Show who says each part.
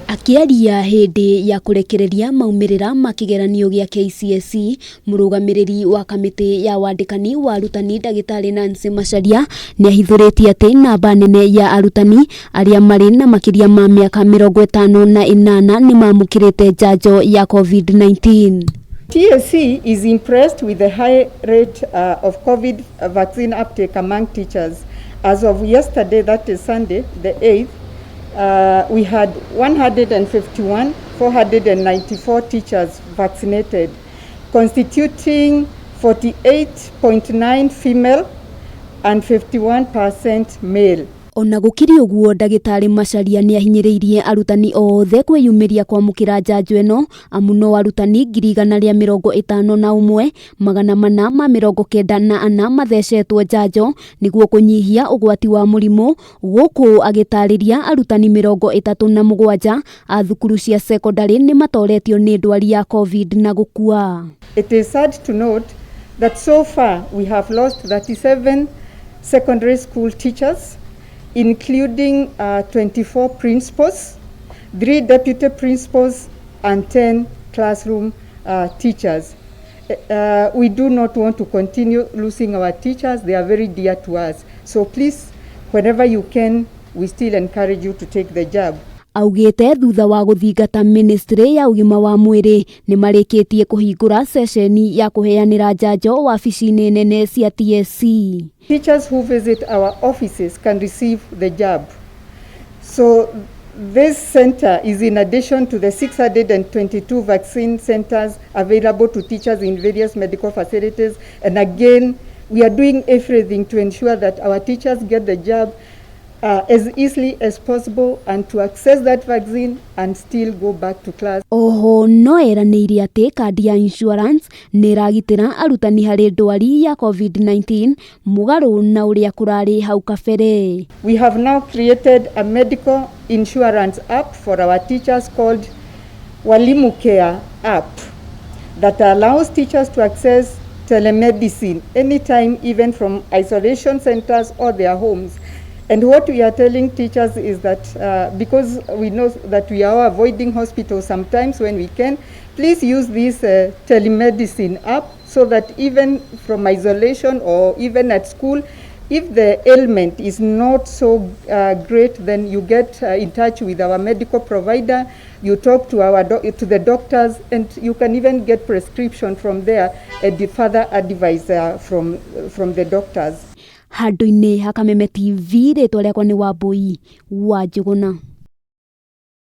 Speaker 1: Akĩaria hĩndĩ ya kũrekereria maumĩrĩra ma kĩgeranio gĩa KCSE, mũrũgamĩrĩri wa kamĩtĩ ya wandĩkani wa arutani ndagĩtarĩ Nancy Macharia nĩahithũrĩtie atĩ namba nene ya arutani arĩa marĩ na makĩria ma mĩaka 58 nĩmamũkĩrĩte njanjo ya COVID-19.
Speaker 2: TSC is impressed with the high rate of COVID vaccine uptake among teachers. As of yesterday, that is Sunday, the 8th, we had 151, 494 teachers vaccinated, constituting 48.9 female and 51% male.
Speaker 1: Ona gũkĩrĩ ũguo, ndagĩtarĩ Macharia nĩahinyĩrĩirie arutani othe kwĩyumĩria kwamũkĩra njanjo ĩno, amu no arutani 151,494 mathecetwo njanjo nĩguo kũnyihia ũgwati wa mũrimũ, gũkũ agĩtarĩria arutani 37 a thukuru cia cekondarĩ nĩmatoretio nĩ ndwari ya COVID na gũkua.
Speaker 2: It is sad to note that so far we have lost 37 secondary school teachers, including 24 principals, 3 deputy principals, and 10 classroom teachers. We do not want to continue losing our teachers. They are very dear to us. So please, whenever you can, we still encourage you to take the jab.
Speaker 1: Augĩte thutha wa gũthingata ministry ya ũgima wa mwĩrĩ, nĩmarĩkĩtie kũhingũra ceceni ya kũheanĩra njanjo wabici-inĩ nene cia TSC.
Speaker 2: Teachers who visit our offices can receive the jab. So this center is in addition to the 622 vaccine centers available to teachers in various medical facilities. And again, we are doing everything to ensure that our teachers get the jab as easily as possible and to access that vaccine and still go back to class.
Speaker 1: Oho no eranĩire atĩ kandi ya insurance nĩ ĩragitĩra arutani harĩ ndwari ya COVID-19, mũgarũ na ũrĩa kũrarĩ hau kabere.
Speaker 2: We have now created a medical insurance app for our teachers called Walimu Care app that allows teachers to access telemedicine anytime, even from isolation centers or their homes. And what we are telling teachers is that because we know that we are avoiding hospitals sometimes when we can, please use this telemedicine app so that even from isolation or even at school, if the ailment is not so great, then you get in touch with our medical provider, you talk to the doctors, and you can even get prescription from there and the further advice from the doctors.
Speaker 1: Handũ-inĩ ha Kameme TV, rĩtwa rĩakwa nĩ Wambui wa Njũgũna.